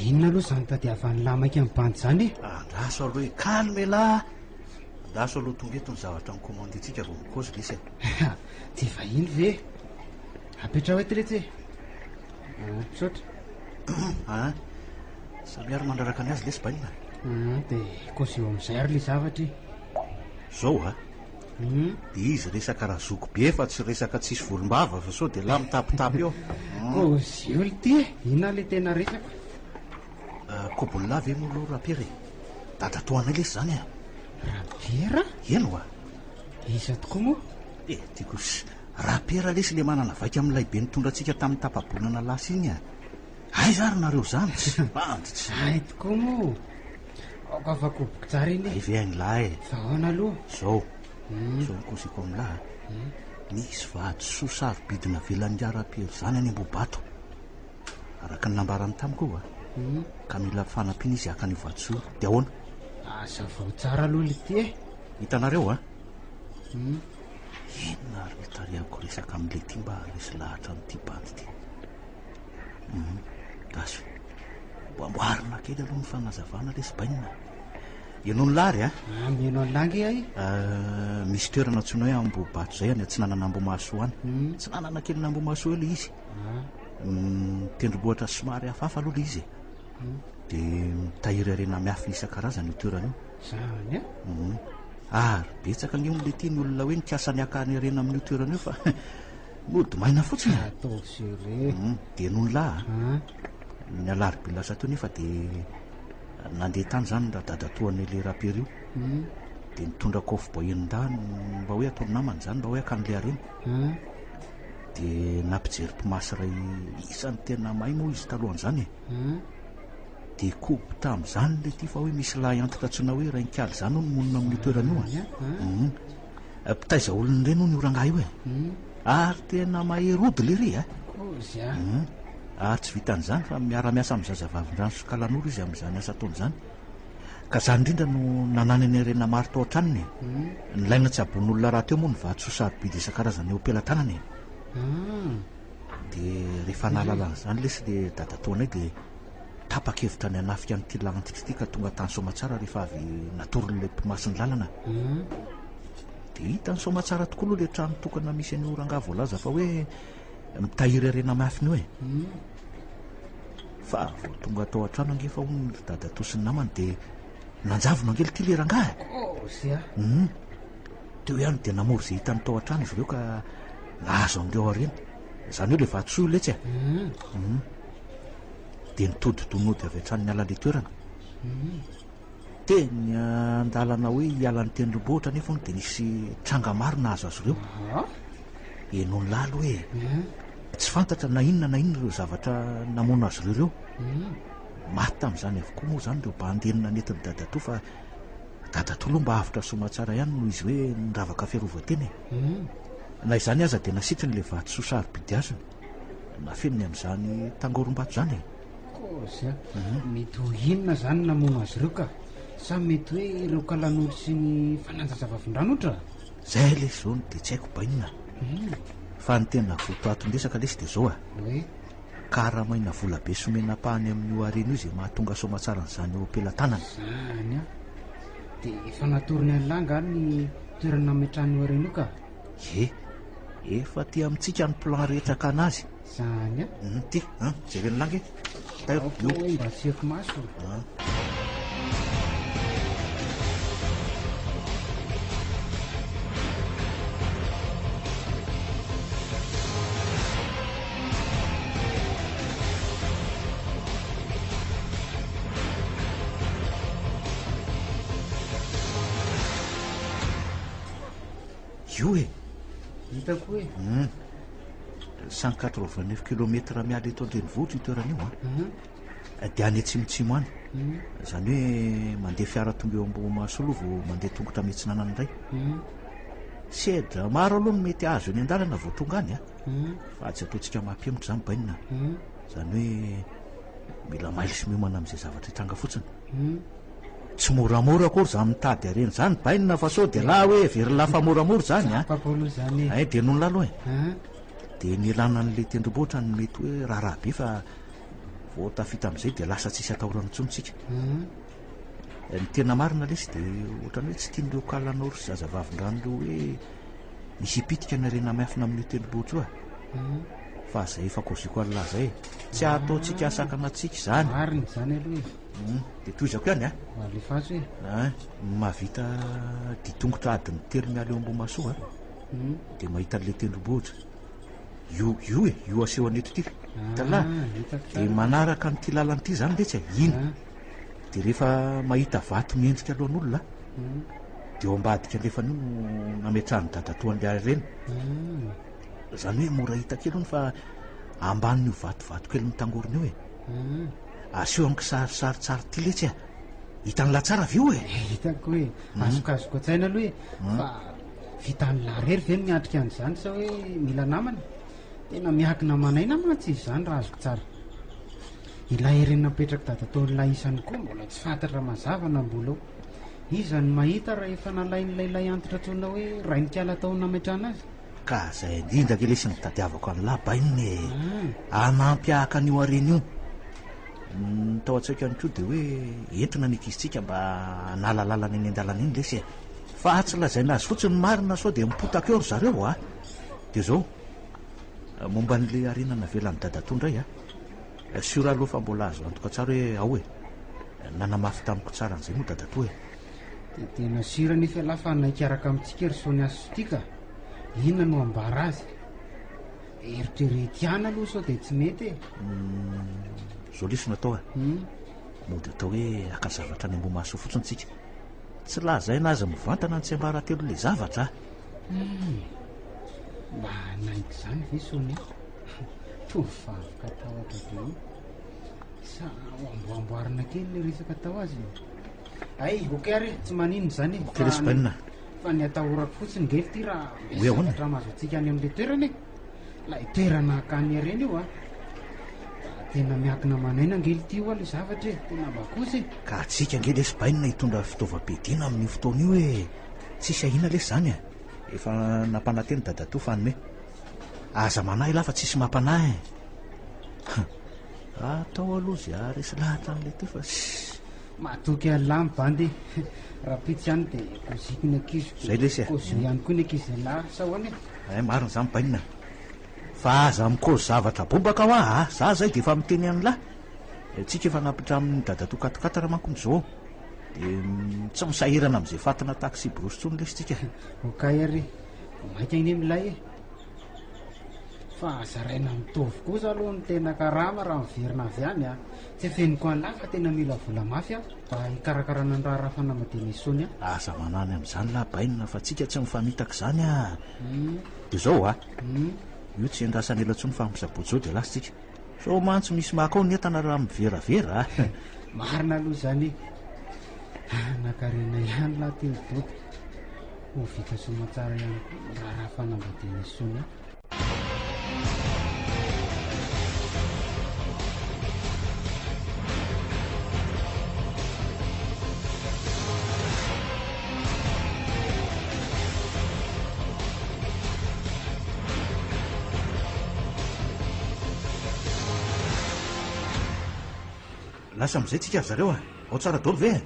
inona aloha izany tadiavan'ny lahy maika ny bandy izany e? Andraso aloha e, calme elah! Andraso aloha tonga eto ny zavatra ni-commander-tsika vao mikaozy lesy e. Dia vahiny ve? Apetraho eto letsy e. Ah, misaotra. Ah, samy ary mandraraka ny azy lesy bainina. Ah, dia kaozy eo amin'izay ary le zavatra e. Zao a. Hmm. Dia izy resaka razoky be fa tsy resaka tsisy volombava fa sao dia lahy mitapitapy eo. Kaozy eo ity e. Inona le tena resaka? Ah, Kobon'lah ve moa aloha Rapiera e? Dadatoanay lesy zany e. Rapiera? Eny oa. Iza tokoa moa? Eh, tiako sy. Rapera lesy le manana vaika amin'ilay be nitondra antsika tamin'ny tapa-bolana lasa iny a! Aiza ary nareo zany? Tsy bandy tsy. Hay tokoa moa. Aoka fa koboko tsara iny e. Hay ve hain'lah e? Fa ahoana aloha? Zao. Zao ny kôziko amin'lah a. Misy vatosoa sarobidy navelan'ingahy Rapiera zany any Ambohibato. Araka ny nambarany tamiko io a. Ka mila fanampiana izy haka an'io vatosoa io. Dia ahoana? Hazavao tsara aloha le ty e. Hitanareo a? Inona ary no itarihako resaka amin'i Letty mba haharesy lahatra an'ity bandy ity? Hum, gasy. Mba amboarina kely aloha ny fanazavana lesy bainina. Henoin'i Lary a? Ah, miheno an'i Lahy nge ahy. Ah, misy toerana antsoina hoe Ambohibato izay any atsinanan'Ambohimahasoa any. Hmm. Atsinanana kelin'Ambohimahasoa eo ilay izy. Ah. Hmm, tendrombohitra somary hafahafa aloha ilay izy e. Hmm. Dia mitahiry harena miafina isan-karazany io toerana io. Zany a? Hum. Ary betsaka ange hono letia ny olona hoe nikasa ny haka ny harena amin'io toerana io fa nody maina fotsiny e. Ataovy sérieux. Hum. Dia nony lahy a. Ny alarobia lasa teo nefa dia nandeha tany izany radadatoan'ilay rapera io. Dia nitondra coffre-boy enin-dahy mba hoe ataony namany izany mba hoe hakany ilay harena. Dia nampijery mpimasy iray isan'ny tena mahay moa izy talohan'izany e. Dia kobo tamin'izany ilay ity fa hoe misy lahy antitra antsoina hoe Rainikaly izany hono monina amin'io toerana io a. Hum. Mpitaiza olona ireny hono io rangahy io e. Ary tena mahery ody lery a. Kozy a. Hum. Ary tsy vitan'izany fa miara-miasa amin'ny zazavavindrano sy kalanoro izy amin'izany asa ataony izany. Ka izany indrindra no nananany harena maro tao an-tranony e. Nilaina tsy habon'olona rahateo moa ny vatosoa sarobidy isan-karazany eo am-pelatanany e. Dia rehefa nahalala an'izany lesy le dadatoanay dia tapa-kevitra ny hanafika an'ity lahantitra ity ka tonga tany Soamatsara rehefa avy natoron'ilay mpimasy ny lalana. Dia hitany Soamatsara tokoa aloha ilay trano tokana misy an'io rangahy voalaza fa hoe mitahiry harena miafina io e. Fa vao tonga tao an-trano ange fa hono ry dadatoa sy ny namany dia nanjavona ange ity ilay rangahy e. Kôzy a! Teo ihany dia namory izay hitany tao an-trano izy ireo ka nahazo an'ireo harena. Izany hoe ilay vatosoa io letsy e. Mm. Dia nitodi-doha nody avy hatrany niala ilay toerana. Mm. Teny an-dalana hoe hiala ny tendrombohitra nefa hono dia nisy tranga maro nahazo azy ireo. Henoin'ny lahy aloha e. Mm. Tsy fantatra na inona na inona ireo zavatra namono azy ireo ireo. Maty tamin'izany avokoa moa izany ireo bandy enina nentin'i dadatoa fa Dadatoa aloha mba avotra soamatsara ihany noho izy hoe niravaka fiarovan-tena e. Na izany aza dia nasitriny ilay vatosoa sarobidy azony. Nafeniny amin'izany tangorom-bato izany e. Kôzy a! Mety ho inona izany no namono azy ireo ka? Sa mety hoe ireo kalanoro sy ny fananjazavavindrano ohatra? Izay lesy izao no dia tsy haiko bainina. Fa ny tena votoatin-dresaka lesy dia izao a! Hoe? Karamaina vola be sy omena ampahany amin'io harena io izay mahatonga soamatsara an'izany eo am-pelatanana. Izany an! Dia efa natorony an'lah angaha ny toerana nametrahany io harena io ka? Ie, efa aty amintsika ny plan rehetra hakana azy. Izany an! Hum, ty, an, jeren'lah ange. Tairo, Aoka io. hoe mba asiako maso. An. Io e! Hitako e! Hum. 189 kilomètres miala eto an-drenivohitra io toerana io an. Hum. Dia any atsimotsimo any. Izany hoe mandeha fiara tonga eo Ambohimahasoa aloha vao mandeha tongotra miatsinanana indray. Sedra maro aloha no mety azo eny an-dalana vao tonga any a. Fa tsy ataontsika mampihemotra izany bainina. Izany hoe mila mailo sy miomana amin'izay zavatra hitranga fotsiny. Tsy moramora akory izany mitady harena izany bainina fa sao dia lahy hoe heverin'lah fa moramora izany a. Tsapako aloha izany e. Hay dia nony lahy aloha e. Dia ny ilana an'ilay tendrombohitra no mety hoe raharaha be fa. Vao tafita amin'izay dia lasa tsisy atahorana intsony tsika. Ny tena marina lesy dia ohatran'ny hoe tsy tian'ireo kalanoro sy zazavavindrano ireo hoe misy hipitika ny harena miafina amin'io tendrombohitra io a. Fa zay efa koziko an'lah zay e. Tsy ataontsika hasakana antsika izany. Marina izany aloha e. Dia tohizako ihany a. Alefaso e. Ein, mahavita ditongotra adiny telo miala eo Ambohimahasoa a. Dia mahita an'ilay tendrombohitra. Io, io e, io asehony eto ity. Hitan'lah? Dia manaraka an'ity lalana ity izany letsy e, iny. Dia rehefa mahita vato miendrika lohan'olona, dia eo ambadika andrefana io no nametrahan'i dadatoa an'ilay harena. Izany hoe mora hita kely hono fa ambanin'io vatovato kely mitangorona io e. Aseho amin'ny kisarisary tsara ity letsy a. Hitan'lah tsara ve io e? Hitako e. Azokazoko an-tsaina aloha e. Fa vitan'lah irery ve ny miatrika an'izany sa hoe mila namana? Tena miankina aman'aina mantsy izy izany raha azoko tsara. Ilay reny napetrak'i dadatoan'ilay isany koa mbola tsy fantatra mazava na mbola ao. Iza no mahita raha efa nalain'ilay lahy antitra antsoina hoe Rainikala tao nametrahana azy? Ka zay indrindra ange lesy no tadiavako an'lah bainina e! Hanampy ahy haka an'io harena io. Ny tao an-tsaiko ihany koa dia hoe entina ny ankizintsika mba hanala lalana eny an-dalana eny lesy e! Fa tsy lazaina azy fotsiny ny marina sao dia mipotaka eo ry zareo a! Dia izao, momba an'ilay harena navelan'i dadatoa indray a! Sûr aloha fa mbola azo antoka tsara hoe ao e! Nanamafy tamiko tsara an'izay moa dadatoa e! Dia tena sûr anefa ialahy fa hanaiky hiaraka amintsika ry Sonia sy Sotia ka! Inona no ambara azy? Eritrereto ihany aloha sao dia tsy mety e! Zao lesy no atao e! Mody atao hoe haka zavatra any Ambohimahasoa fotsiny tsika. Tsy lazaina azy mivantana ny tsiambaratelon'ilay zavatra a! Mba hanaiky izany ve Sonia? Tovovavy katahotra be io. Sa ho amboamboarina kely ilay resaka atao azy e? Hay, ok ary e, tsy maninona izany e. Ok lesy Bainina. Fa ny atahorako fotsiny nge ity raha misy zavatra mahazo antsika any amin'ilay toerana e. Ilay toerana hakany harena io a. Tena miankina aman'aina ange ity ho'a ilay zavatra e. Tena mba kosa e. Ka antsika ange lesy Bainina hitondra fitaovam-piadiana amin'io fotoana io e. Tsisy ahiana lesy izany e. Efa nampanantena dadatoa fa hanome. Aza manahy lahy fa tsisy mampanahy e. Atao aloha ze haharesy lahatra an'ilay ty fa sss. Matoky an'lah ny bandy e. Rahampitso ihany dia koziko ny ankizy Zay lesy e. Kozio ihany koa ny ankizy an'lah sa ahoana e? Hay marina zany bainina. Fa aza mikozy zavatra bobaka hoa a! Za zay dia efa miteny an'lah. Tsika efa nampitramin'ny dadatoa quat-quatre manko ny zoo. Dia tsy misahirana amin'izay fatina taxi brousse intsony lesy tsika. Okay ary e. Vao mainka anie milay e. Fa zaraina mitovy kosa aloha ny tena karama raha miverina avy any a. Tsy afeniko an'lah fa tena mila vola mafy aho mba hikarakarana ny raharaha fanambadiana i Sonia. Aza manany amin'izany lah bainina fa tsika tsy mifamitaka izany a. Dia izao a. Io tsy endrasana ela intsony fa amin'ny sabotsy izao dia lasa tsika. Sao mantsy misy maka ao ny entana raha miveravera a. Marina aloha izany e. Nakarena ihany lah ty ny doda. Ho vita soamatsara ihany koa ny raharaha fanambadian'i Sonia. Lasa amin'izay tsika ry zareo a! Ao tsara daholo ve e?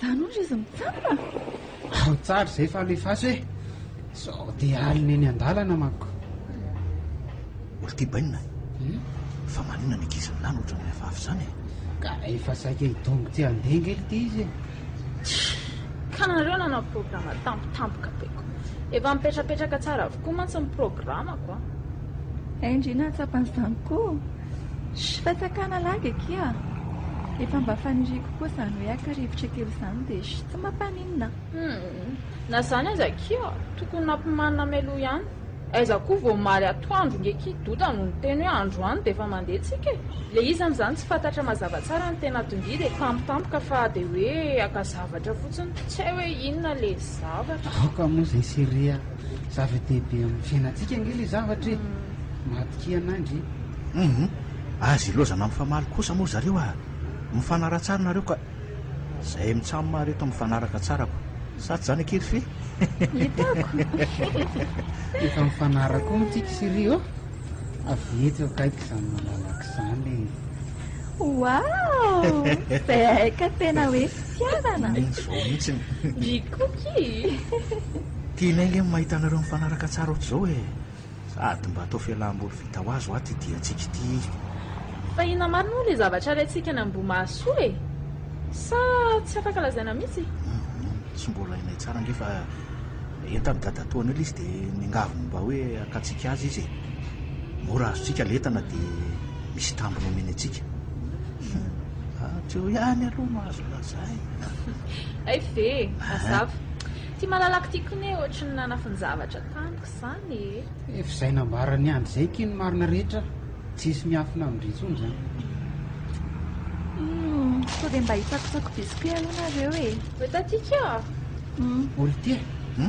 Zany hono ry izy mitsapa? Ao tsara izay fa alefaso e! Sao dia alina eny an-dalana manko. Olo ty bainina e! Fa maninona ny ankizy milana ohatran'ny hafahafa izany e? Ka efa saika hidongy tsy handeha nge ity izy e! Ka nareo nanao programa tampotampoka be ko. Efa mipetrapetraka tsara avokoa mantsy ny programako a! Hay ndry nahatsapa an'izany koa. Shh fa tsy hakana lagy akia a! Efa mba faniriako koa izany hoe haka rivotra kely izany dia shh tsy mampaninona. Humm na izany aza akia tokony nampimanina mialoha ihany. Aiza koa vao omaly atoandro nge ki Doda no niteny hoe androany dia efa mandeha tsika e! Le izy amin'izany tsy fantatra mazava tsara ny tena tondia dia tampotampoka fa dia hoe haka zavatra fotsiny, tsy hay hoe inona le zavatra. Aoka moa izay chérie a! Zava-dehibe amin'ny fiainantsika ange ilay zavatra e! Matokia anah ndry. Humm aza ilaozana mifamaly kosa moa zareo a! Mifanara-tsara nareo ka! Zay mitsam ary eto mifanaraka tsara ko! Sa tsy zany akia ry Fy? Hitako! Efa mifanaraka koa moa tsika chérie ô! Avy eto akaiky izany malalaka izany e! Waouh! Izay ahay ka tena hoe fitiavana! Izao mihitsy. Ndry Cookie! Tianay ange ny mahita anareo mifanaraka tsara ohatr'izao e! Sady mba atao fialam-boly vita ho azy hoa ity diantsika ity. Fa inona marina moa ilay zavatra alaintsika any Ambohimahasoa e? Sa tsy afaka lazaina mihitsy? Hum, tsy mbola hainay tsara ange fa entan'i dadatoany eo ilay izy dia niangaviny mba hoe hakantsika azy izy e. Mora azontsika ilay entana dia misy tambiny omeny antsika. Hum, hatreo ihany aloha no azo lazaina. Hay ve e, mazava. Ity malalako ity koa anie ohatry ny nanafin-javatra tamiko izany e. Efa izay nambaran'i Andry izay akia ny marina rehetra, tsisy miafina amin-dry intsony izany. Humm, sao dia mba hitsakotsako biscuit aloha nareo e. Hoe taty ka? Humm. Oltia,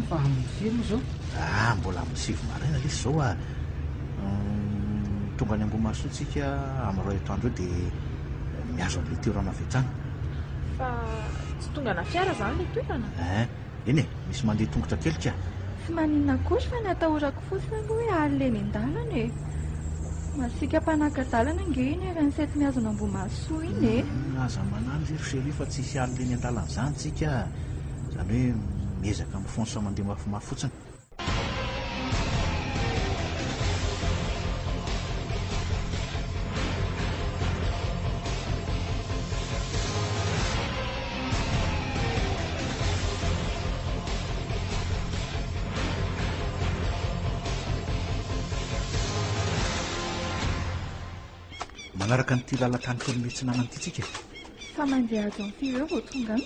fa amin'ny firy moa izao? Ah, mbola amin'ny 9 maraina lesy izao ah. Humm, tonga any Ambohimahasoa tsika amin'ny 2 atoandro eo dia mihazo an'ilay toerana avy hatrany. Fa tsy tongana fiara izany ilay toerana? Ein, eny e, misy mandeha tongotra kely ka. Tsy maninona akory fa ny atahorako fotsiny aloha hoe alina eny an-dalana e. Masiaka mpanaka-dalana ange iny RN7 mihazo an'Ambohimahasoa iny e. Humm, aza manahy ry chérie fa tsisy alina eny an-dalana izany tsika. Izany hoe miezaka mi-fonce mandeha mafimafy fotsiny. Manaraka an'ity lalan-tany kely miatsinanana ity tsika e. Fa mandeha adiny firy eo vao tonga any?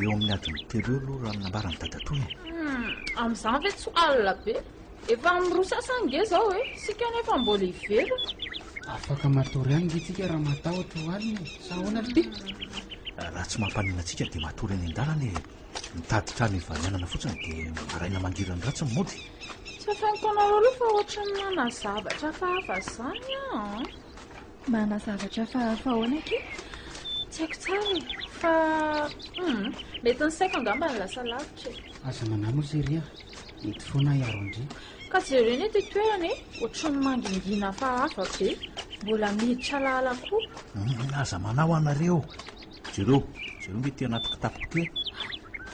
Eo amin'ny adiny telo eo aloha raha ny nambaran'i dadatoa e. Amin'izany ve tsy ho alina be? Efa amin'ny roa sasany nge izao e, isika nefa mbola hiverina. Afaka matory ihany nge tsika raha matahotra ho alina e, sa ahoana ry ty? Raha tsy mampaninona antsika dia matory eny an-dalana e. Mitady trano hivarianana fotsiny dia maraina mangirany ratsy ny mody. Tsy afeniko anareo aloha fa ohatran'ny manana zavatra hafahafa izany aho an. Manana zavatra hafahafa ahoana akia? Tsy haiko tsara e, fa hum, mety ny saiko angamba no lasa lavitra e. Aza manahy moa chérie a, mety foana hiaro an-dry. Ka jereo anie ity toerana e, ohatran'ny mangingina hafahafa be, mbola miditra alaala koa. Hum, aza manahy ho anareo. Jereo, jereo nge ity anaty kitapoko ity e.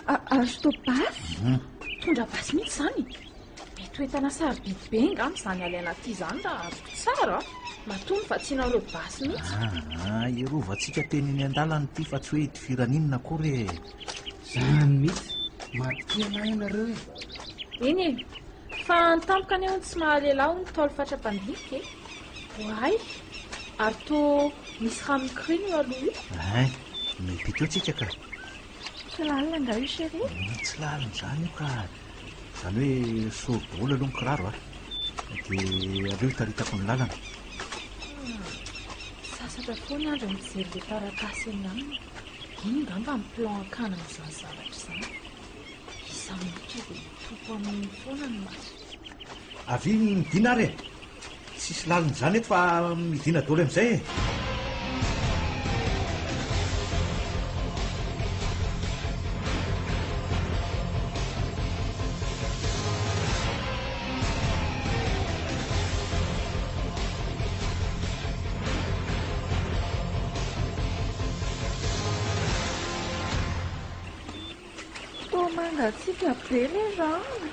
Azo toa basy? Mitondra basy mihitsy izany? Mety ho entana sarobidy be angamba izany alaina aty izany raha azoko tsara a! Matoa novatsianareo basy mihitsy. Aa, hirovantsika teny eny an-dalana ity fa tsy hoe hitifirana inona akory e! Izany mihitsy, matokia anah ianareo e! Eny e! Fa ny tampoka anie hono tsy mahalehilahy hono Ntaolo fatra-pandinika e! Oay! Ary toa misy rano mikoriana io aloha io? Ein! Miampita eo tsika ka! Tsy lalina angaha io chérie? Tsy lalina izany io ka! Izany hoe esory daholo aloha ny kiraro a! Dia aleo hitaritako ny lalana. Sasatra foana andry mijery ilay taratasy eny aminy. Iny angamba ny plan hakana an'izany zavatra izany. Isa-minitra dia mitopo amin'iny foana ny maso. Avia midina ary e! Tsisy lalina izany eto fa midina daholo amin'izay e! Toa mangatsiaka be ilay rano.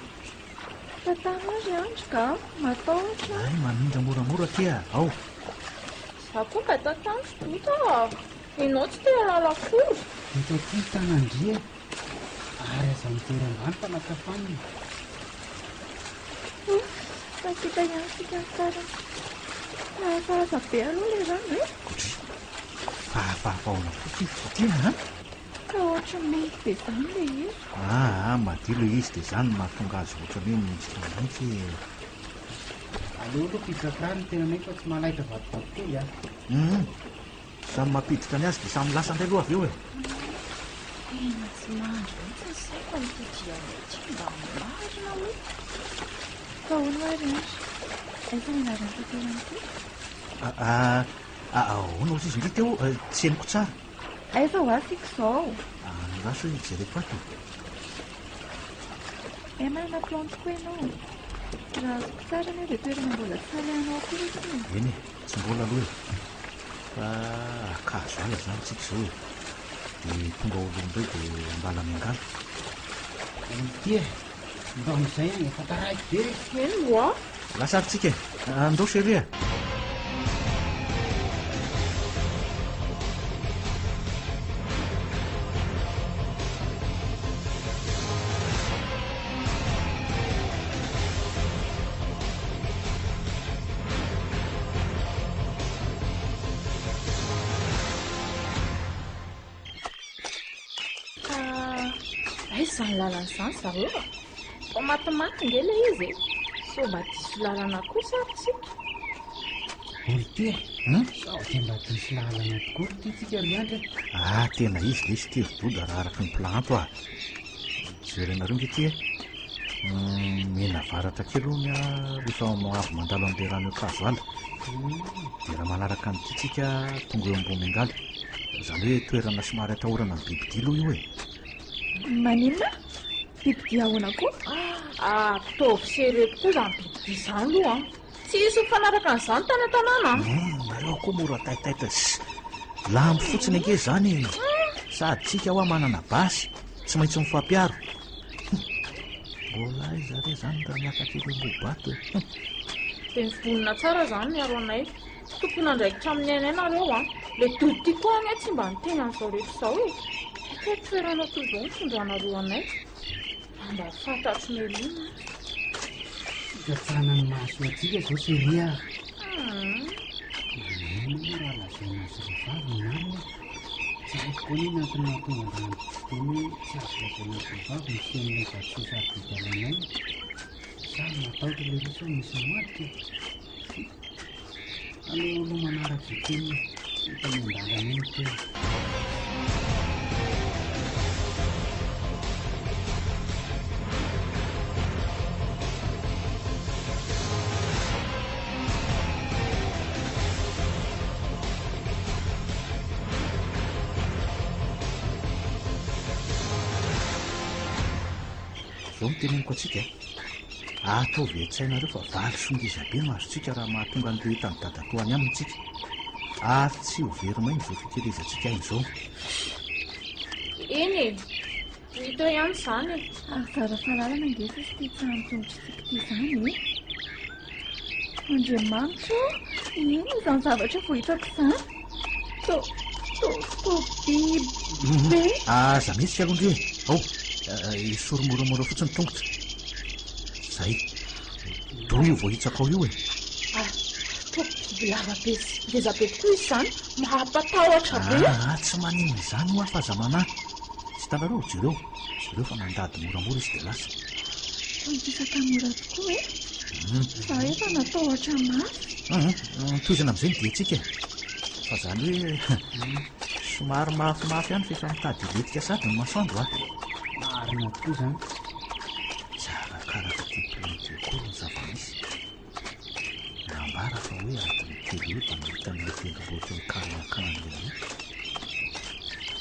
Tantara ry Andry ka, matahotra aho. Hay mamindra moramora akia, ao. Za koa mba tantano ry Tota a! Ianao tsy te hahalala akory. Eto aty ny tanan-dry e! Ary aza mijery ambany fa lasa fanina. Ouf, tafita ihany isika ny farany. Fa hafahafa be aloha ilay rano e! Kodry, fa hafahafa ahoana koa ity ity an? Ka ohatran'ny mainty be izany ilay izy. Aa, madio ilay izy dia izany no mahatonga azy ohatran'ny hoe miendrika mainty e. Aleo aloha pizza kiraro ny tenanay fa tsy mahalaitra vatovato kely a. Hum, samy mampiditra ny azy dia samy lasa indray aloha avy eo e. Tena tsy mandry mihitsy ny saiko amin'ity dianay ity, mba marina moa. Fa hono hoa ry Andry, aiza ny anaran'ity toerana ity? Aa, ahoana hozy izy ndry teo, tsy henoko tsara. Aiza ho asiko izao? Andraso hoe jereko ato. Hay manana plan tokoa ianao. Raha azoko tsara anie dia toerana mbola tsy nalehanao akory ity e. Eny e, tsy mbola aloha e. Fa ankazo ala izany tsika izao e. Dia tonga ao aloha indray dia Ambalamiangaly. Ity e! Ndao amin'izay an, efa taraiky be e! Eny oa! Lasa ary tsika e! Andao chérie a! Ka aiza izany lalana izany zareo a? Toa matimaty nge ilay izy e! Sao mba diso lalana kosa ary tsika? Olty e! Sao dia mba diso lalana tokoa ry ty tsika ry Andry a! Ah, tena izy lesy ity ry Doda raha araka ny plan-to a! Jerenareo nge ity e! Mianavaratra kely hono aho rehefa avy mandalo an'ilay rano eo Ankazoala. Dia raha manaraka an'ity tsika tonga eo Ambohimiangaly. Izany hoe toerana somary atahorana ny bibidia aloha io e. Maninona? Bibidia ahoana koa? Ah, ataovy sérieux tokoa izany bibidia izany aloha an! Tsy hisy mifanaraka an'izany tany an-tanàna an! Hum, nareo koa mora taitaitra sy lambo fotsiny ange izany e! Sady tsika hoa manana basy, tsy maintsy mifampiaro. Hum, mbola aiza re izany raha miakatra ery Ambohibato e! Hum. Dia mivonona tsara izany miaro anay. Tompon'andraikitra amin'ny ainay nareo an! Ilay dodo ity koa anie tsy mba niteny an'izao rehetra izao e! Kay toerana toy izao no tondranareo anay. Raha mba fantatro mialoha mantsy. Fikatsahana ny mahasoa antsika izao chérie a! Maninona moa raha lazaina azy ireo vavy ny marina e? Tsy haiko koa anie ny antony mahatonga an-dRandry tsy hiteny hoe tsy azo lazaina azy ireo vavy ny fisian'ilay vatosoa sarobidy alainay e! Sa matahotra leroa sao misy mamadika e? Aleo aloha manaraka izay teniny hita eny an-dalana eny tena. Zao no teneniko antsika a. Ataovy an-tsainareo fa valisoa ngeza be no azontsika raha mahatonga an'ireo hitan'i dadatoa any aminy tsika. Ary tsy ho very maina izao fikelezantsika aina izao. Eny e! Ho hita eo ihany izany e! Ary zara fahalalana ange sisa ity tsahan-tongotr'tsika ity izany e! Andriamanitra ô! Inona izany zavatra vao hitako izany? To, to, to biby be! Aza mihetsika aloha ndry e! Ao, esory moramora fotsiny ny tongotra. Zay. Doy io voahitsakao io e! Ah, toa biby lava be sy ngeza be tokoa izy izany. Mampatahotra be! Ah, tsy maninona izany hoa fa aza manahy. Tsy hitanareo? Jereo, jereo fa nandady moramora izy dia lasa. Toa nikisaka mora tokoa e! Za efa natahotra mafy. Hum, tohizana amin'izay ny diantsika e. Fa izany hoe somary mafimafy ihany fa efa mitady hilentika sahady ny masoandro a. Marina tokoa izany. Tsy arakaraka ity plan ity akory ny zava-misy. Nambara fa hoe adiny telo eo dia mahita an'ilay tendrombohitra eo Ankaran'ilay io.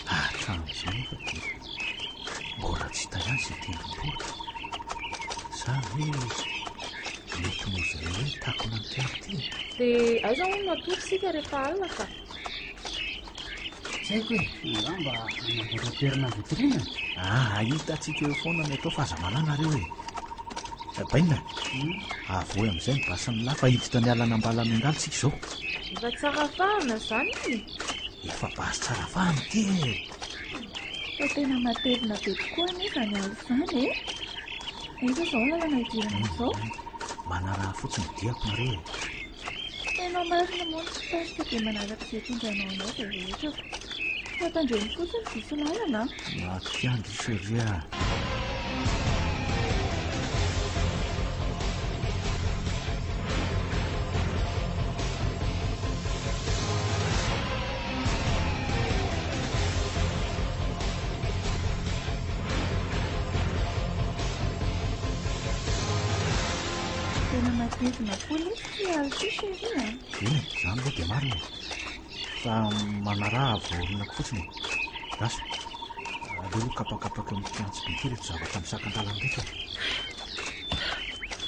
Hatramin'izao nefa dia mbola tsy hita ihany izay tendrombohitra. Sa ve mety noho izay hoe takona an'ity andro ity e? Dia aiza hono no hatory isika rehefa alina ka? Tsy haiko e, angamba hanamboatra toerana azo atoriana e. Ah, hitantsika eo foana ny atao fa aza manahy nareo e. Bainina, avoay amin'izay ny basin'ny lahy fa hiditra ny alan'Ambalamiangaly tsika izao. Efa tsara fahana izany iny e. Efa basy tsara fahana ity e. Fa tena matevina be tokoa anie izany ala izany e. Aiza izao ny lalana hidirana izao? Manaraha fotsiny diako nareo e. Enao marina moa no mpitarika dia manaraka izay tondranao anao izay rehetra ko. Fa tandremo fotsiny diso lalana an. Matoky ahy ndry chérie a. Tena matevina koa lesy ity hazo ity chérie a. Eny e, izany aloha dia marina e. Fa manaraha voaorinako fotsiny e. Lasa. Aleo aloha kapakapaka eo amin'ity antsy be ity ireto zavatra misakan-dalana ireto e.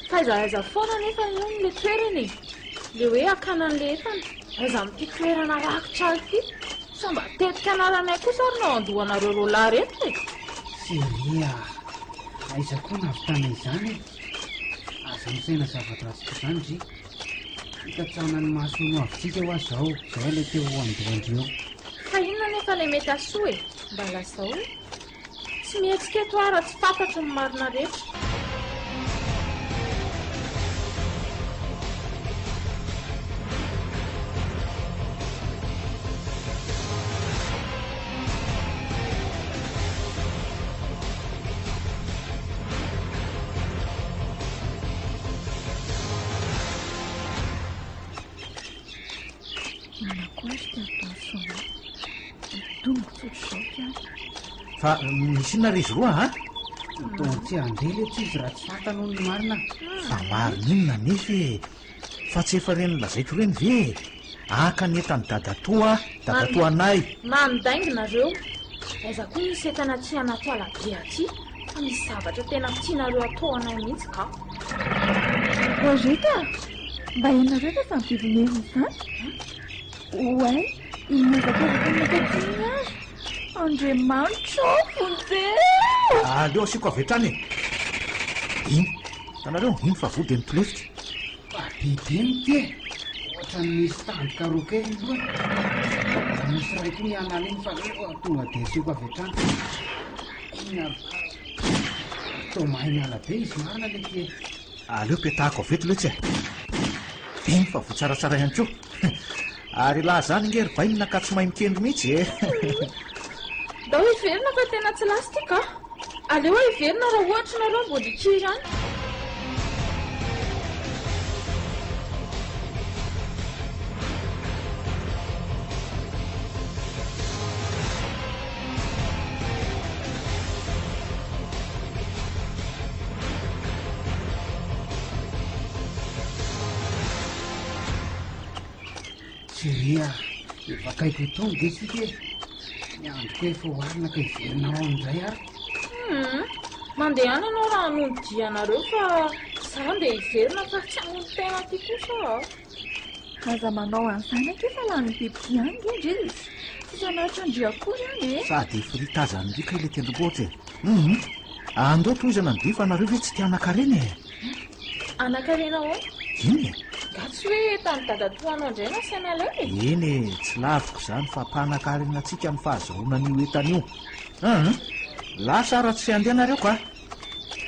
Fa aiza aiza foana anefa hono ilay toerana e. Ilay hoe hakana an'ilay entana. Aiza amin'ity toerana rakotra ahy ity? Sao mba tetika anaranay kosa ary no ao an-dohanareo roalahy ireto e? Chérie ah! Aiza koa nahavitana izany e? Aza misaina zava-dratsy toy izany ndry. Hikatsahana ny mahasoa ny hoavintsika hoa zao, izay ilay te ho an-dohan-dry eo. Fa inona anefa ilay mety hahasoa e? Mba lazao e! Tsy mihetsika eto aho raha tsy fantatro ny marina rehetra. Fa misy inona ry izy roa a? Toa tsy handeha letsy izy raha tsy fantany hono ny marina. Fa marina inona anefa e? Fa tsy efa ireny lazaiko ireny ve e? Haka ny entan'i dadatoa aho, dadatoanay. Mandainga nareo. Aiza koa misy entana aty anaty ala be aty fa misy zavatra tena tianareo atao anay mihitsy ka. Rita, mba ianareo ve izany biby merina izany? Oay, mihazakazaka mankaty ny hazo. Andriamanitra ô, vonjeo! Aleo asiako avy hatrany e. Iny, hitanareo, iny fa voa dia mitolefika. Fa be be ny ity e! Ohatran'ny misy tandroka roa kely ny lohany. Raha misy iray koa mianala iny fa aleo tonga dia asiako avy hatrany. Iny ary fa toa mahay miala be izy marina le ty e. Aleo petahako avy eto letsy e. Iny fa voa tsaratsara ihany koa. Ary laha zany nge ry bainina ka tsy mahay mikendry mihitsy e. Ndao hiverina fa tena tsy lasa ity ka. Aleo heverina raha ohatra nareo mbola hikiry any. Chérie ah, efa akaiky ho tonga ve isika e? Ny androko efa ho alina ka hiverina ao indray ary. Hum, mandehana ianao raha hamono dia anareo fa za ndeha hiverina fa tsy hamono tena aty kosa aho. Aza manao an'izany akia fa lanin'ny bibidia any nge ndry e. Tsisy hanaritra an-dry akory any e. Sady fritazan'ny riaka ilay tendrombohitra e. Hum, andao tohizana ny dia fa nareo ve tsy te hanan-karena e? Hanan-karena ahoana? Inona e? Nga tsy hoe tany dadatoanao indray no asaina alaina e? Eny e, tsy laviko izany fa mpanan-karena antsika amin'ny fahazahoana an'io entana io. Hum, lasa aho raha tsy handeha nareo ka.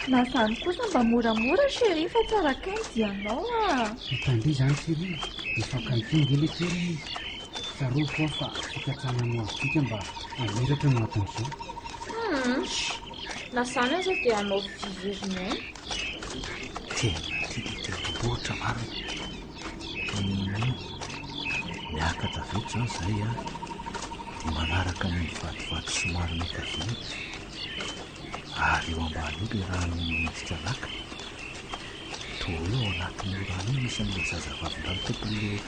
Na izany kosa mba moramora chérie fa tsara kay ny dianao a. Hitan-dry izany chérie, efa akaiky eo nge le toerana e. Tsaroviko aho fa fikatsahana ny hoavintsika mba hamiratra no aton'izao. Hum, na izany aza dia hanao vy very ny aina. Tena tia ilay tendrombohitra marina. Hum, miakatra avy eto izany izahay an, dia manaraka an'iny vatovato somary miankavia iny. Ary eo ambany eo ilay rano miendrika laka. Toa hoe ao anatin'io rano io misy an'ilay zazavavindrano tompon'ilay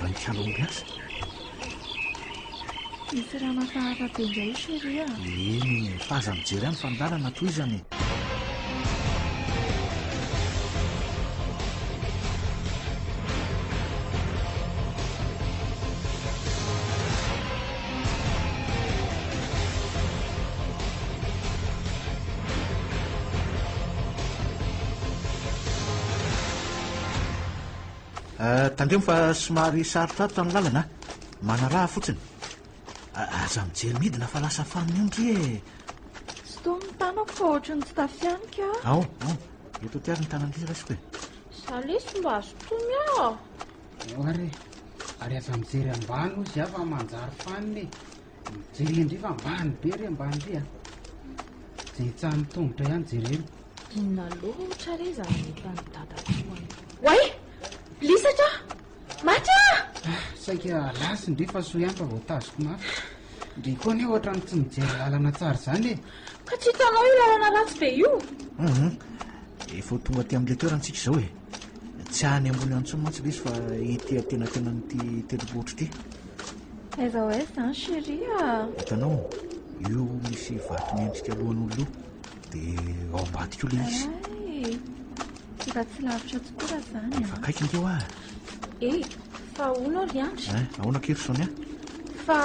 raikala ombiasa. Misy rano hafahafa be indray io chérie a! Eny e, fa aza mijery any fa ny lalana tohizana e! Eh, tandremo fa somary sarotrarotra ny lalana a. Manaraha fotsiny. Aza mijery midina fa lasa fanina io ndry e. Sintomy ny tanako fa ohatry ny tsy tafianika a. Ao, ao. Eto aty ary ny tanandry raisiko e. Za lesy mba sintomy aho. Ao ary e. Ary aza mijery ambany hozy aho fa manjary fanina e. Mijery ndry fa ambany be ry ambany ry a. Jetsahan'ny tongotra ihany jerena. Inona loatra re izany entan'i dadatoany. Oay! Lisatra aho! Maty aho! Ah, saika lasa ndry fa soa ihany fa voatazoko mafy. Ndry koa anie ohatran'ny tsy mijery lalana tsara izany e. Ka tsy hitanao io lalana ratsy be io? Hum, efa ho tonga aty amin'ilay toerana tsika izao e. Tsy any ambony any intsony mantsy ilay izy fa ety antenatenan'ity tendrombohitra ity. Aiza ho aiza izany chérie a? Hitanao, io misy vato miendrika lohan'olona io, dia ao ambadika io ilay izy. Ay, efa tsy lavitra tokoa raha izany Efa akaiky indreo ah. Eh, Fa ahoana ry Andry? Eh, ahoana akia ry Sonia? Fa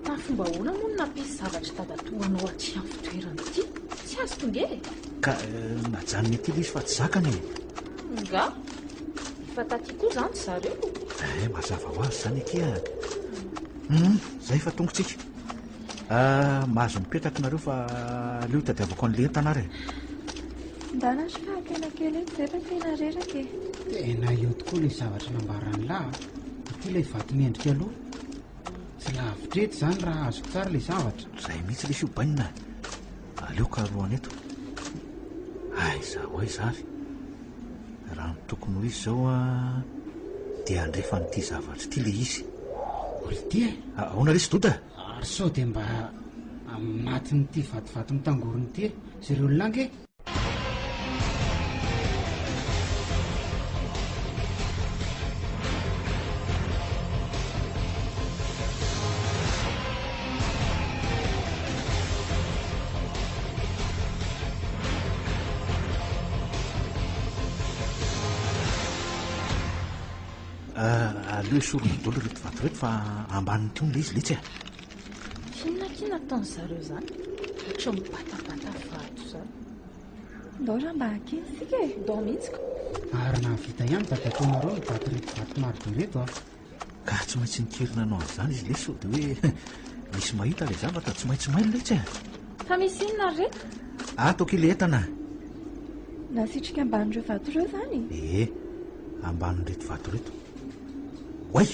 tamin'ny fomba ahoana moa no nampisy zavatra dadatoanao aty amin'ny fitoerana ity? Tsy azoko nge e! Ka eh, najanony aty ilay izy fa tsy zakany e! Nga? Efa taty koa izany ry zareo? Eh, mazava ho azy izany akia. Hum, izay fa tonga tsika. Ah, mahazo mipetraka nareo fa aleo hitadiavako an'ilay entana ary e. Ndana ry fa tena kely eto zay fa tena reraka e. Tena eo tokoa ilay zavatra nambaran'lah a. Ity ilay vato miendrika loha. Tsy lavitra eto izany raha azoko tsara ilay zavatra. Izay mihitsy lesy io bainina a. Aleo karohana eto. Aiza ho aiza ary. Raha ny tokony ho izy izao a, dia andrefan'ity zavatra ity ilay izy. Hoy ity e. Ahoana lesy Doda? Ary sao dia mba anatin'ity vatovato mitangorona ity e. Jereo olona ange. Ah, aleo esorina daholo ireto vato ireto fa ambanin'ny tony ilay izy letsy a. Inona akia nataon'ny zareo izany? Ohatry ny mibatabata vato izany. Ndao raha mba akia isika e. Ndao mihitsy ka. Ary nahavita ihany dadatoanareo nibata ireto vato maro be ireto a. Ka tsy maintsy nikiry nanao an'izany izy lesy sao dia hoe misy mahita ilay zavatra tsy maintsy mailo letsy a. Fa misy inona ry reto? Ato akia ilay entana. Nasitrika ambanin'ireo vato ireo izany? Ee, ambanin'ireto vato ireto. Oay!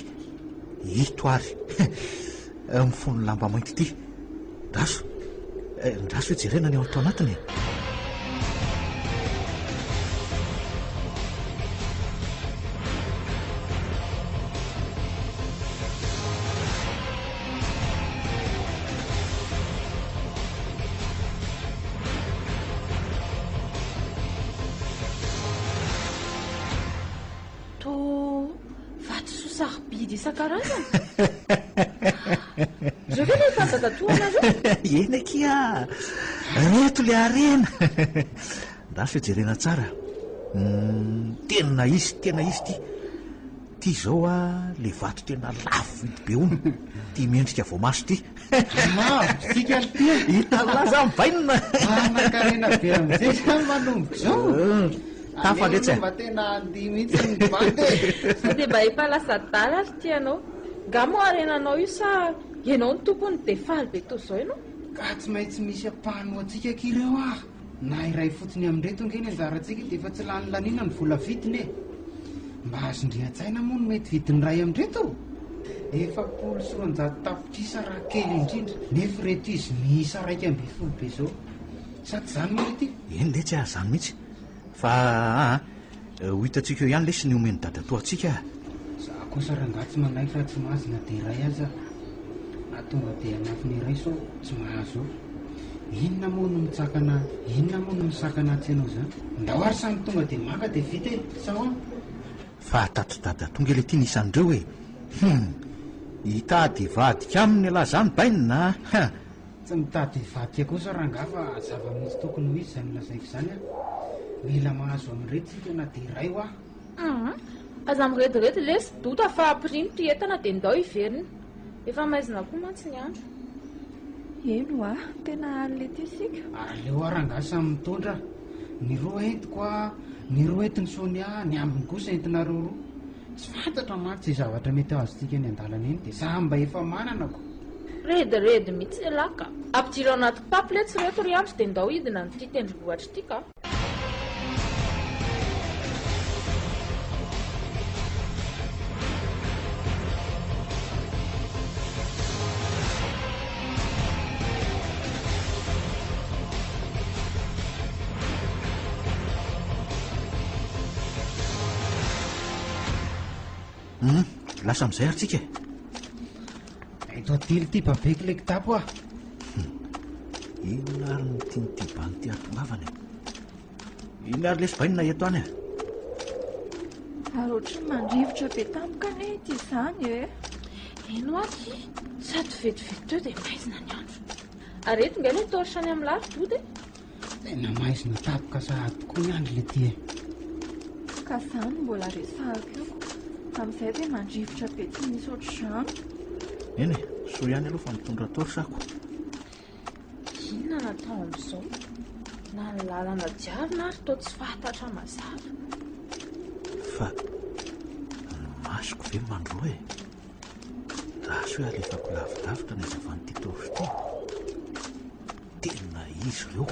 Ito ary! Mifono lamba mainty ity. Ndraso, ndraso hoe jerena ny ao ato anatiny e. Toa vatosoa sarobidy isan-karazany. Ireo ve ilay efa dadatoa anareo? Eny akia! Reto ilay harena! Ndraso hoe jerena tsara. Hmm, tena izy, tena izy ity. Ity izao a, ilay vato tena lafo vidy be hono. Ity miendrika voamaso ity. Mavitsika ity. Hitan'lah za mibainina. Manankarena be amin'izay zany manomboka izao. Tafa letsy e. Mba tena andihy mihitsy ny bandy e. Sao dia mba efa lasa adala ary ity ianao. Nga moa harenanao io sa ianao no tompony dia faly be toa izao ianao? Ka tsy maintsy misy ampahany ho antsika akia ireo ah. Na iray fotsiny amin'ireto ange ny anjarantsika dia efa tsy lany laniana ny vola vidiny e! Mba azon-dry an-tsaina moa ny mety vidin'ny iray amin'ireto? 240 tapitrisa raha kely indrindra, nefa ireto izy miisa 11 be izao. Sa tsy izany moa ity? Eny letsy ah, izany mihitsy. Fa aa, ho hitantsika eo ihany lesy ny omen'i dadatoa antsika ah. Za kosa rangahy tsy manaiky raha tsy mahazo na dia iray aza. Na tonga dia hanafina iray sao tsy mahazo eo. Inona moa no mitsakana, inona moa no misakana tsy hanao izany? Ndao ary samy tonga dia maka dia vita e! Sa ahoana? Fa tato dadatoa nge le ty ny isan'ireo e! Hum! Hitady hivadika aminy ialahy zany bainina a! Ha! Tsy mitady hivadika kosa rangahy fa zava-misy tokony ho izy izany lazaiko izany a! Mila mahazo amin'ireto isika na dia iray hoa! Hum! Aza mirediredy lesy Doda fa ampirimo ty entana dia ndao hiverina. Efa maizina koa mantsy ny andro. Eny hoa, tena alina ety isika. Aleo aho rangahy samy mitondra. Ny roa entiko a, ny roa entin'i Sonia, ny ambiny kosa entinareo roa. Tsy fantatra mantsy izay zavatra mety ho azontsika eny an-dalana eny dia samy mba efa manana ko. Rediredy mihitsy ialahy ka. Ampidiro anaty kitapo letsy ireto ry Andry dia ndao hidina an'ity tendrombohitra ity ka. Hum, lasa amin'izay ary tsika e. Eto adily ity babeko le kitapo ah. Inona ary no tian'ity bandy ity hahatongavana e? Inona ary lesy bainina eto any e? Ary ohatry ny mandrivotra be tampoka anie ity izany e. Eny hoa aky, sady vetivety teo dia maizina ny andro. Ary eto nga ilay torche any amin'ny lary Doda e? Tena maizina tampoka sahady tokoa ny andro le ty e. Ka zany no mbola resahako io ko. Amin'izay dia mandrivotra be tsy misy ohatr'izany. Eny e, soa ihany aloha fa mitondra torche ako. Inona no atao amin'izao? Na ny lalana diavina ary toa tsy fantatra mazava. Fa ny masoko ve mandroa e? Raso hoe alefako lavidavitra ny hazavan'ity torche ity. Tena izy ireo.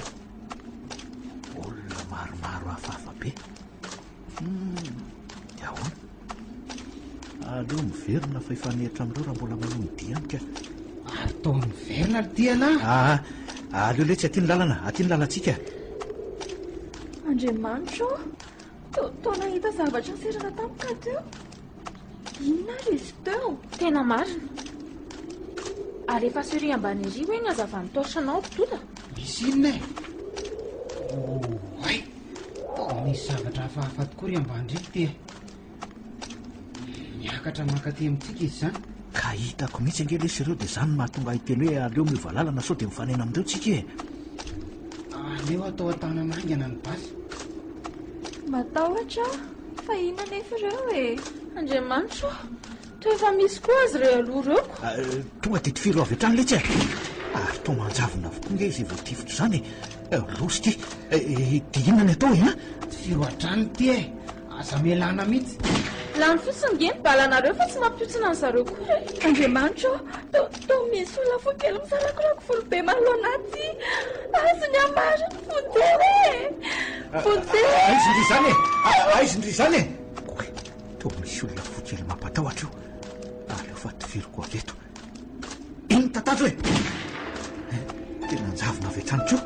Olona maromaro hafahafa be. Hum, dia ahoana? Aleo miverina fa hifanehitra amin'ireo raha mbola manohy ny diany ka. Ary toa miverina ry diana? Ah, aleo letsy aty ny lalana, aty ny lalantsika. Andriamanitra ô, toa toa nahita zavatra niserana tampoka teo. Inona ary izy teo? Tena marina. Alefaso ery ambany ery hoe ny hazavan'ny torche-nao ry Doda. Misy inona e? Oay! Toa misy zavatra hafahafa tokoa ry ambany ry ty e. Miakatra mankaty amintsika izy izany. Ka hitako mihitsy ange lesy ireo dia izany no mahatonga ahy hiteny hoe aleo miova lalana sao dia mifanena amin'ireo tsika e. Aleo atao an-tanana haingana ny basy. Matahotra aho fa inona anefa ireo e? Andriamanitra ô! Toa efa misy koa azy ireo aloha ireo ko. Tonga dia tifiro avy hatrany letsy e! Ary toa manjavona avokoa nge izay voatifitra izany e! Loza ity! Dia inona ny atao e an? Tifiro hatrany ity e! Aza melana mihitsy! Lany fotsiny nge ny balanareo fa tsy mampiotsina an zareo koa e! Andriamanitra ô! Toa toa misy olona fohy kely misarakorako volo be manoloana aty! Azo ny hamarina! Vonjeo e! Vonjeo! Aiza ndry izany e! Aiza ndry izany e! Oay! Toa misy olona fohy kely mampatahotra io. Aleo fa tifiriko avy eto. Iny tatatra e! Tena anjavona avy hatrany koa.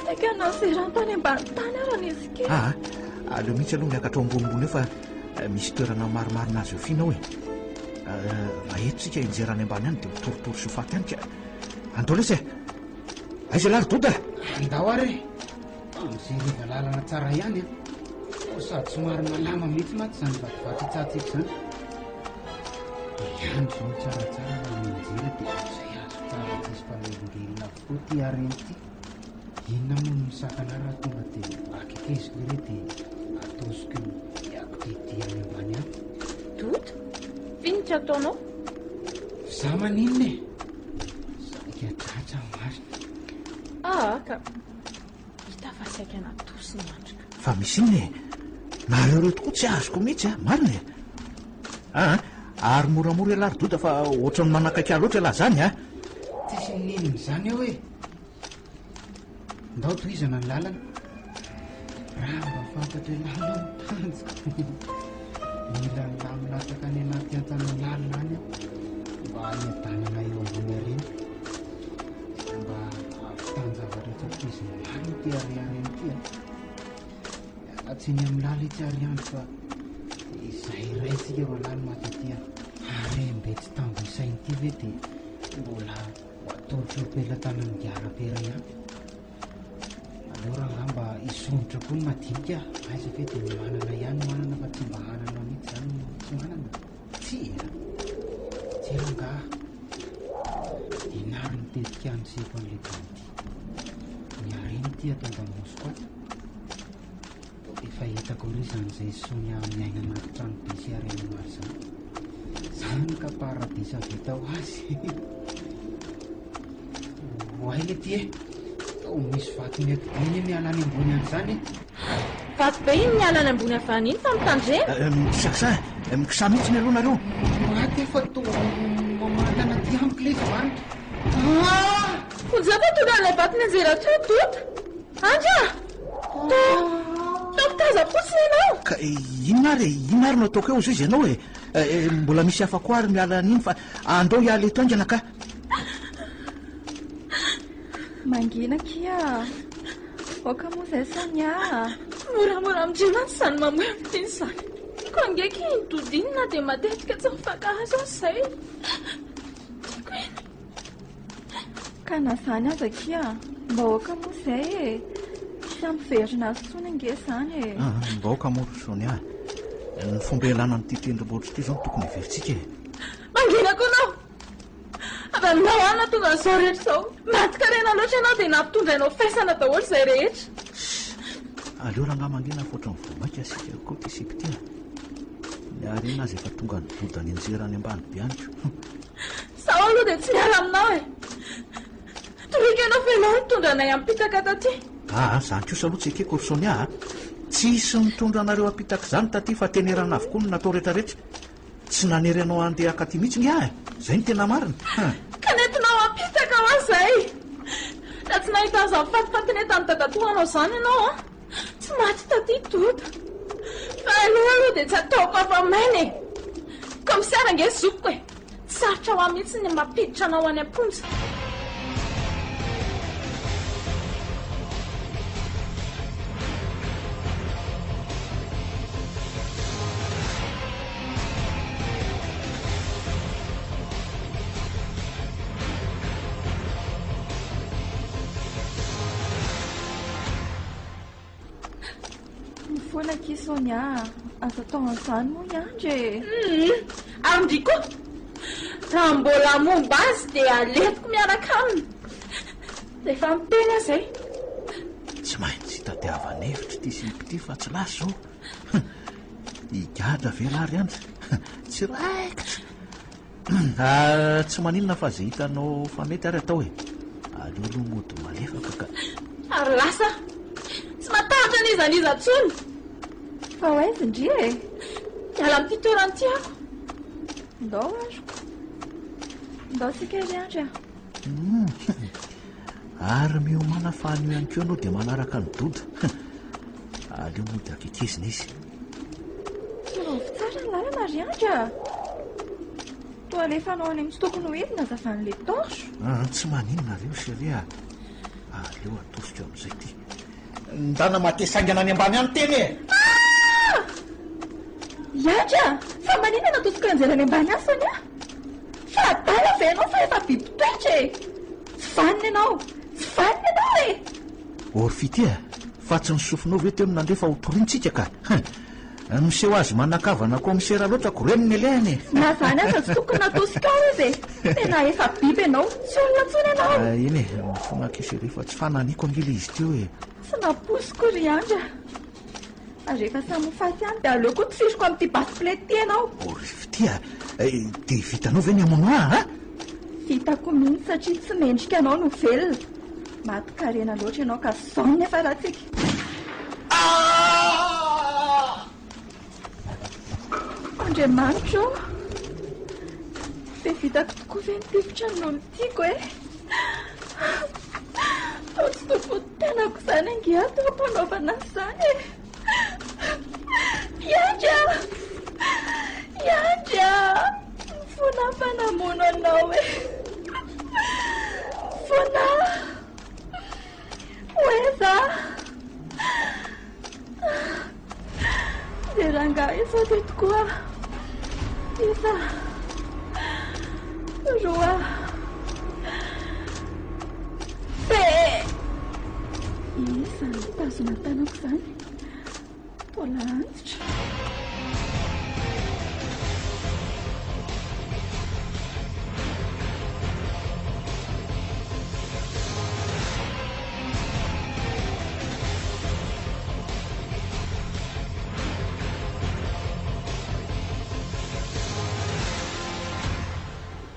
Saika nazerany tany ambany tany ary izy kely. Ah, aleo mihitsy aloha miakatra ao ambonimbony eo fa eh, misy toerana marimarina azo efiana ao e. Eh, raha eto tsika hianjera any ambany any dia ho torotoro sy ho faty any ka. Andao lesy e! Aiza ialahy ry Doda? Andao ary e! Fa mijereva lalana tsara ihany an! Toa sady somary malama mihitsy mantsy izany vatovato itsahantsika izany. Ihany izao ny tsaratsara raha mianjera dia izay azo tsara tsisy mpanelingelina avokoa ity harena ity. Inona moa no misakana ahy raha tonga dia akekeziko ireo dia atosiko hiakodidia any ambany any. Doda, finitra ataonao? Za maninona e? Saika tratra marina. Aa ka. Hita fa saika natosy ny andriko. Fa misy inona e? Nareo ireo tokoa tsy azoko mihitsy a, marina e? Aa, ary moramora ialahy ry Doda fa ohatran'ny manakaiky ahy loatra ialahy izany a! Tsisy n'inona izany eo e! Ndao tohizana ny lalana. Raha mba fantatro ialahy aloha ny tanjoko. Mila ny lahy milatsaka any anaty hantsana lalina any aho mba hiadanana eo ambony harena. Mba hahavitan-javatra tsy ampoizina lalina ity hariharena ity a. Miala tsiny amin'ny lahy letsy ary andro fa izay iray tsika roalahy no maty aty a. Harem-be tsy tambo isaina ity ve dia mbola ho atolotro eo am-pelatanan'ny garapera ihany. Aleo rangahy mba hisondrotra koa ny madinika aiza ve dia ny manana ihany manana fa tsy mba hanana mihitsy izany no tsy manana. Tsia! Tsia rangahy! Inona ary ny tetika hanosehako an'ilay bandy? Ny harena ity ato an-damosiko ato. Efa hitako ery izany izay Sonia miaina anaty trano be sy harena maro izany. Izany ka paradisa vita ho azy. Oay le ty e! Toa misy vato miakidia anie miala any ambony any izany e! Vato be iny miala any ambony avy any iny fa mitandrema! Mikisakisa e! Mikisa mihitsy aloha nareo! Maty aho fa toa mamantana aty amiko ilay izy vanitra. Ah! Vonjeo fa tonga an'ilay vato nianjera teo Doda! Andry a! Toa toa mpitaza fotsiny ianao! Ka inona ary e? Inona ary no ataoko eo hozy izy ianao e? Mbola misy hafa koa ary miala an'iny fa andao hiala eto haingana ka! Mangina akia a! Aoka moa izay Sonia a! Moramora amin-dry mantsy izany mamoy amin'ny teny izany. Tiako ange akia iny Doda iny na dia matetika tsy mifankahazo aza izay. Tiako iny. Ka na izany aza akia, mba aoka moa izay e! Tsy hampiverina azy intsony ange izany e! Mba aoka moa ry Sonia a! Ny fomba ialana amin'ity tendrombohitra ity izao no tokony heverintsika e! Mangina koa ianao! Avy aminao aho nahatonga an'izao rehetra izao. Matin-karena loatra ianao dia nampitondrainao faisana daholo izay rehetra. Aleo rangahy mangina fa ohatran'ny vao mainka asiaka koa ity sipa ity a! Ny harena aza efa tonga nidoda nianjera any ambany be any ko. Zaho aloha dia tsy miala aminao e! Toriko ianao fa ianao no nitondra anay hampitaka taty. Aa, izany kosa aloha tsy ekeko ry Sonia a! Tsisy nitondra anareo hampitaka izany taty fa tenerana avokoa no natao retraretra. Tsy nanery anao handeha hakaty mihitsy nge aho e! Izay no tena marina. Hum. Ka nentinao hampitaka hoa izay! Raha tsy nahita an'izany fatifatin'entan'i dadatoa anao izany ianao an! Tsy maty taty Doda. Fa aleo aloha dia tsy ataoko afa-maina e! Kaomisera ange zokiko e! Tsy sarotra ho ahy mihitsy ny mampiditra anao any am-ponja. Mifoana akia Sonia a! Aza atao an'izany moa i Andry e! Humm! Ary ndry koa! Raha mbola momba azy dia alentiko miaraka aminy! Rehefa miteny aho izay! Tsy maintsy hitadiavana hevitra ity sipa ity fa tsy lasa izao! Higadra ve lahy ry Andry? Tsy raikitra! Ah, tsy maninona fa izay hitanao fa mety ary atao e. Aleo aloha mody malefaka ka. Ary lasa aho. Tsy matahotra an'iza n'iza intsony. Fa ho aiza ndry e? Hiala amin'ity toerana ity aho. Ndao azoko. Ndao tsika ry Andry a. Hmm. Ary miomàna fa anio ihany koa ianao dia manaraka an'i Doda. Aleo mody akekezina izy. Tsorovy tsara ny lalana ry Andry a! Toa alefanao any amin'ny tsy tokony ho izy ny hazavan'ilay torche. Ah, tsy maninona reo chérie a! Aleo atosiko amin'izay ity. Ndana matesa haingana any ambany any teny e! Ah! I Andry a! Fa maninona no atosiko hianjera any ambany any Sonia? Fa adala ve ianao sa efa biby toetra e? Tsy vanona ianao! Tsy vanona ianao e! Or fitia, fa tsy ny sofinao ve teo no nandre fa ho toriantsika ka? Hein! Miseho azy manan-kavana kaomisera loatra ko reny ny alehany e! Na zany aza tsy tokony natosikao izy e! Tena efa biby ianao, tsy olona intsony ianao! Eny e, mifona akia chérie fa tsy fananiko ange ilay izy teo e! Tsy nampoiziko ry Andry a! Ary rehefa samy ho faty ihany dia aleo koa tifiriko amin'ity basy pilety ity ianao. Oh ry fitia a! Dia vitanao ve ny hamono ahy a? Vitako mihitsy satria tsy mendrika anao no velona. Maty karena loatra ianao ka zao no niafarantsika. Andriamanitra ô! Dia vitako tokoa ve ny tifitra ny olon-tiako e? Toa tsy tompon'ny tenako izany ange aho teo am-panaovana an'izany e! Hiandry aho! Hiandry aho! Mifona aho fa namono anao e! Mifona aho! Ho aiza aho? Dia rangahy izao dia tokoa Iza Roa Be Iza no mitazona ny tanako izany Toa lahy antitra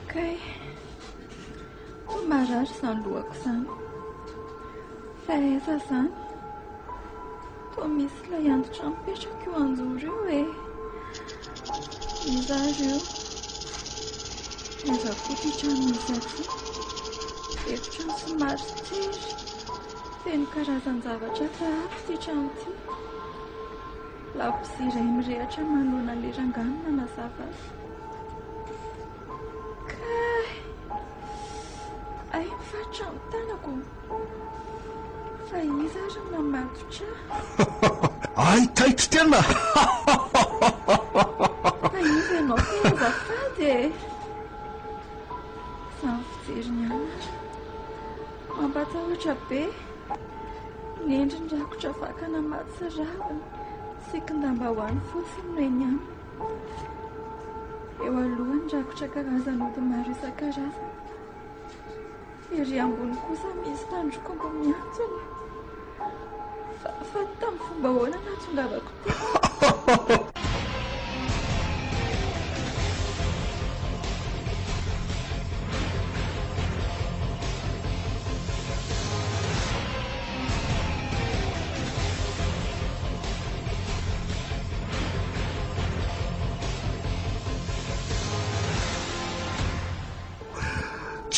Kay, toa marary izany lohako izany. Fa aiza izany? Toa misy ilay antitra mipetraka io anjoro io e. Iza ary io? Aiza koa ity trano misy ahy ity? Efitrano somary tery, feno karazan-javatra hafahafa ity trano ity. Labozia iray mirehatra manoloana ilay rangahy no nanazava azy. Kay! Hay mifaritra ny tanako. Fa iza ary no namatotra ahy? Hay taitry tena! Fa iza ianao kay azafady e? Izany fijeriny ihany ary. Mampatahotra be. Ny endriny rakotra vakana mahatsiravina. Sikin-dambahoany fotsiny no eny aminy. Eo alohany rakotra karazan'ody maro isan-karazany. Ery ambony kosa misy tandrok'omby mihantona. Fa, fa tamin'ny fomba ahoana nahatongavako teo?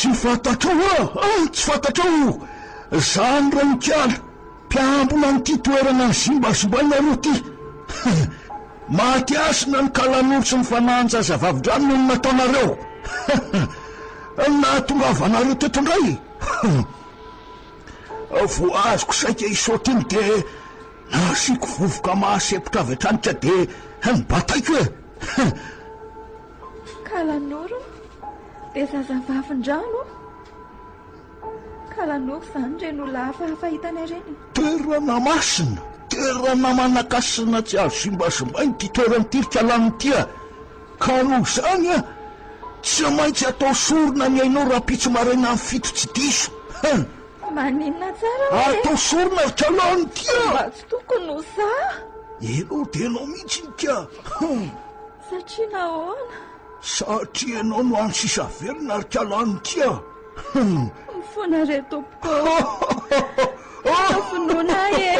Tsy fantatrao ah! Tsy fantatrao Zany ranikala, mpiambina an'ity toerana nizimbazimbainareo ity. Maty hasina ny kalanoro sy ny fanahin-jazavavindrano noho ny nataonareo. Nahatongavanareo teto indray. Voahazoko saika hisaotra iny dia nasiako vovoka mahasempotra avy hatrany ka dia nibataiko e. Kalanoro dia zazavavindrano? Kalanoro izany ireny olona hafahafa hitanay ireny e. Toerana masina, toerana manan-kasina tsy azo zimbazimbaina ity toerana ity ry Kalanoro ity a! Ka noho izany a, tsy maintsy atao sorona ny ainao rahampitso maraina amin'ny fito tsy diso. Hein! Maninona tsara hoe? Atao sorona ry Kalanoro ity a! Mba tsy tokony ho za! Ianao dia ianao mihitsy iny ka! Hum! Satria nahoana? Satria ianao no hany sisa velona ry Kalanoro ity a! Hum! Mifona re tompoko ô! Aza finoana ahy e!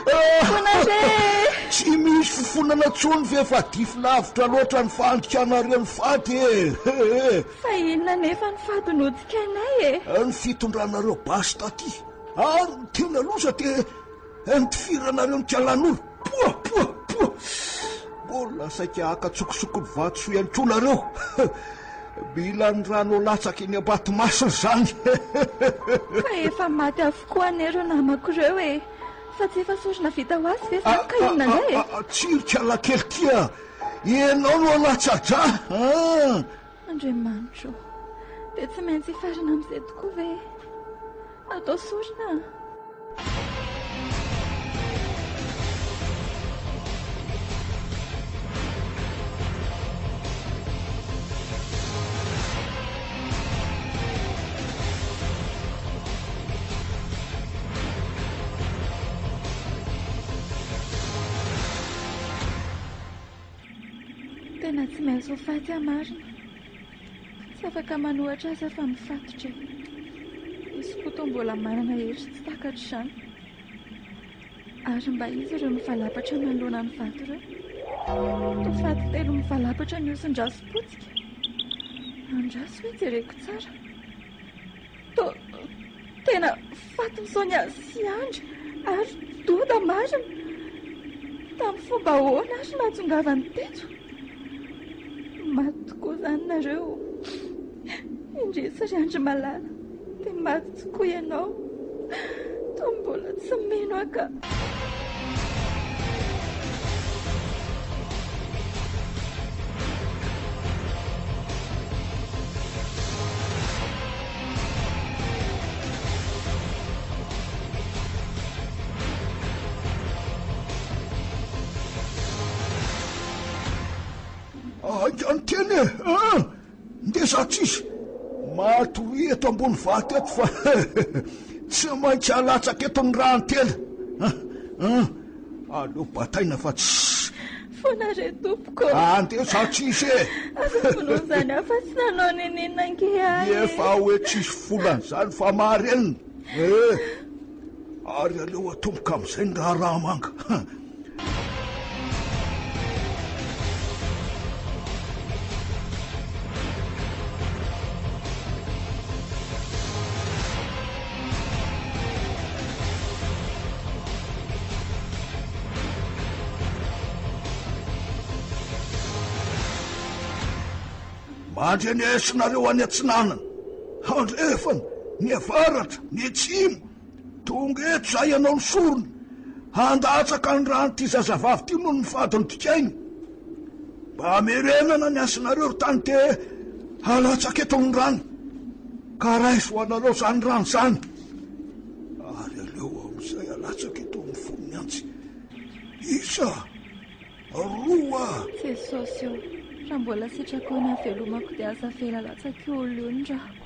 Mifona re e! Tsy misy fifonana intsony fa efa dify lavitra loatra ny fandikanareo ny fady e! Fa inona anefa ny fady nodikainay e? Ny fitondranareo basy taty ary ny tena loza dia Nitifiranareo ny kalanoro. Poa! Poa! Poa! Mbola saika haka an-tsokosoko ny vatosoa ihany koa nareo. Mila ny rano latsaka eny Ambatomasina izany. Ka efa maty avokoa anie ireo namako ireo e! Fa tsy efa sorona vita ho azy ve izany ka inona indray e? Tsia ry kalakely ty a! Ianao no alatsa-drà an! Andriamanitro ô! Dia tsy maintsy hifarana amin'izay tokoa ve e? Atao sorona a! Tena tsy maintsy ho faty aho marina. Tsy afaka manohatra azy aho fa mifatotra e. Izy koa toa mbola manana hery tsy takatro izany. Ary mba iza ireo mivalapatra manoloana ny vato ireo? Toa faty telo mivalapatra ny hosin-draso potika. Andraso hoe jereko tsara. Toa tena fatin'i Sonia sy Andry ary Doda marina. Tamin'ny fomba ahoana ary nahatongavany teto? Maty tokoa izany nareo. Indrisy ry Andry malala, dia maty tokoa ianao. Toa mbola tsy mino aho ka. Haingano kely e! Ah! Ndeha tsisy! Matoria eto ambony vato eto fa tsy maintsy alatsaka eto ny ràn-tena. Ah! Aleo bataina fa tsy. Foana re tompoko. Andeha za tsisy e! Aza vonoina izany aho fa tsy nanao n'inon'inona ange ahy e. Efa hoe tsisy volana izany fa marenina e! Ary aleo atomboka amin'izay ny raharaha manga. Mandrenesinareo any atsinanana, andrefana, ny avaratra, ny atsimo, Tonga eto izahay hanao ny sorona, handatsaka ny ran'ity zazavavy ity noho ny fady nodikainy. Mba hamerenana ny hasinareo ry tany te halatsaka eto ny rany, ka raiso ho anareo izany rano izany. Ary aleo amin'izay halatsaka eto amin'ny fon'ny antsy. Isa! Roa! Jesosy ô, raha mbola sitrakao ny havelomako dia aza avela latsaka io olona io ny rako.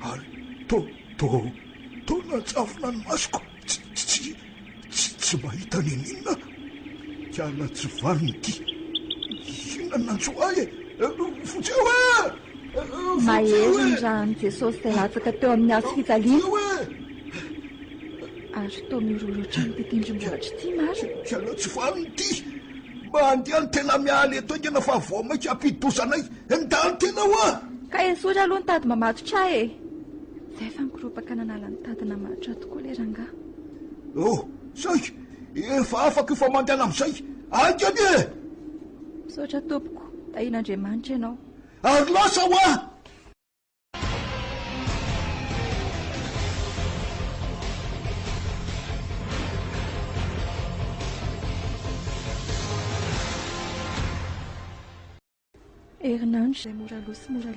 Ary to, to, to nanjavona ny masoko, tsy, tsy, tsy, tsy mahita n'inon'inona aho. Kiala tsy vanona ity. Inona no nanjo ahy e? Vonjeo e! Mahery ny ran'i Jesosy izay latsaka teo amin'ny hazo fijaliana. Vonjeo e! Ary toa mihorohoro hatrany ity tendrombohitra ity marina. Tsy aleo tsy vanona ity. Mba andeha ny tena miala eto haingana fa vao mainka hampidi-doza anay. Ndany tena hoa! Ka esory aloha ny tady mamatotra ahy e! Izay fa nikoropaka nanala ny tady namatotra ahy tokoa ilay rangahy. Oh! Zay! Efa afaka io fa mandehana amin'izay! Haingana e! Misaotra tompoko, tahian'Andriamanitra ianao. Ary lasa hoa! Herinandro izay mora lo sy mora levona.